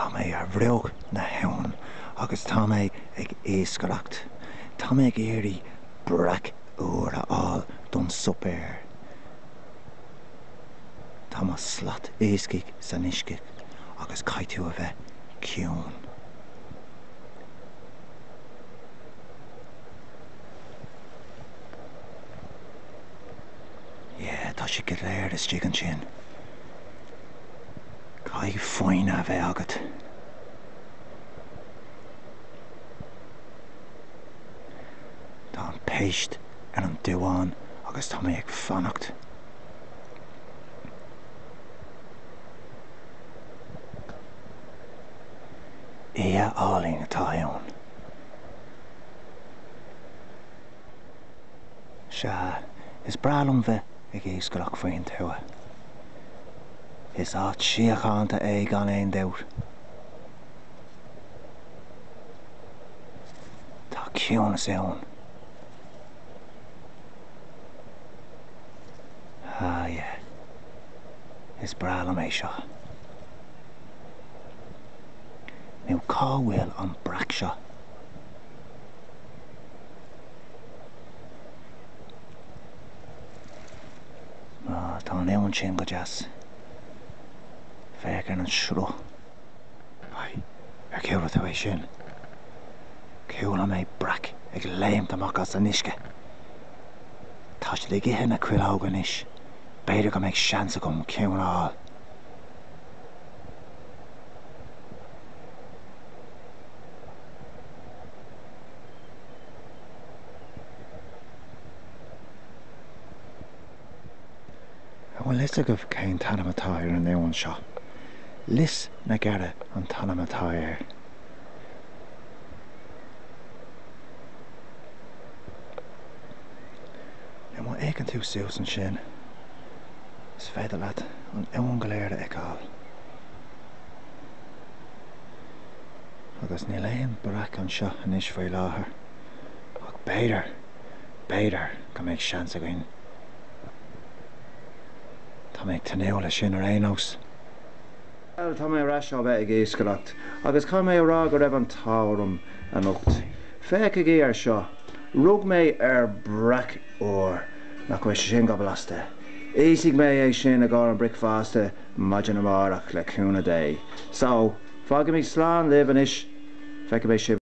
Tá mé ar bhruach na habhann agus tá mé ag iascaireacht. Tá mé ag iarraidh breac úr a fháil don suipéar. Tá mo shlat iascaigh san uisce agus caithfidh tú a bheith ciúin. Yeah, tá siad go léir istigh ansin. Caithfidh foighne a bheith agat. Tá an péist ar an duán agus tá mé ag fanacht. Oíche álainn atá ann. Sea, is breá liom bheith ag iascaireacht faoin tuath. Is áit síochánta é gan aon dabht. Tá ciúnas ann. Ah yeah. Is breá liom é seo. Now cá bhfuil an breac seo? Ah, tá an abhainn sin go deas. Féach ar an sruth. Hey, ar chuala tú é sin? Chuala mé breac ag léimt amach as an uisce. Tá siad ag ithe na cuileoga anois. B'fhéidir go mbeidh seans agam ceann a fháil. An bhfuil fhios agaibh cén t-ainm atá ar an abhainn seo? Lios na gCearra an t-ainm atá air. Now má fhéachann tú suas ansin, is féidir leat an abhainn go léir a fheiceáil. Agus níl aon breac anseo anois faoi láthair, ach b'fhéidir, b'fhéidir go mbeidh seans againn. Tá mé ag tnúth leis sin ar aon nós. Bhuel, tá mé ar ais ó bheith ag iascaireacht, agus caithfidh mé a rá go raibh an t-ádh orm anocht. Féachaigí air seo, rug mé ar breac úr, nach bhfuil sé sin go blasta? Íosfaidh mé é sin i gcomhair an bricfeasta maidin amárach, le cúnamh Dé. So, fágfaidh mé slán libh anois, feicfidh mé sibh.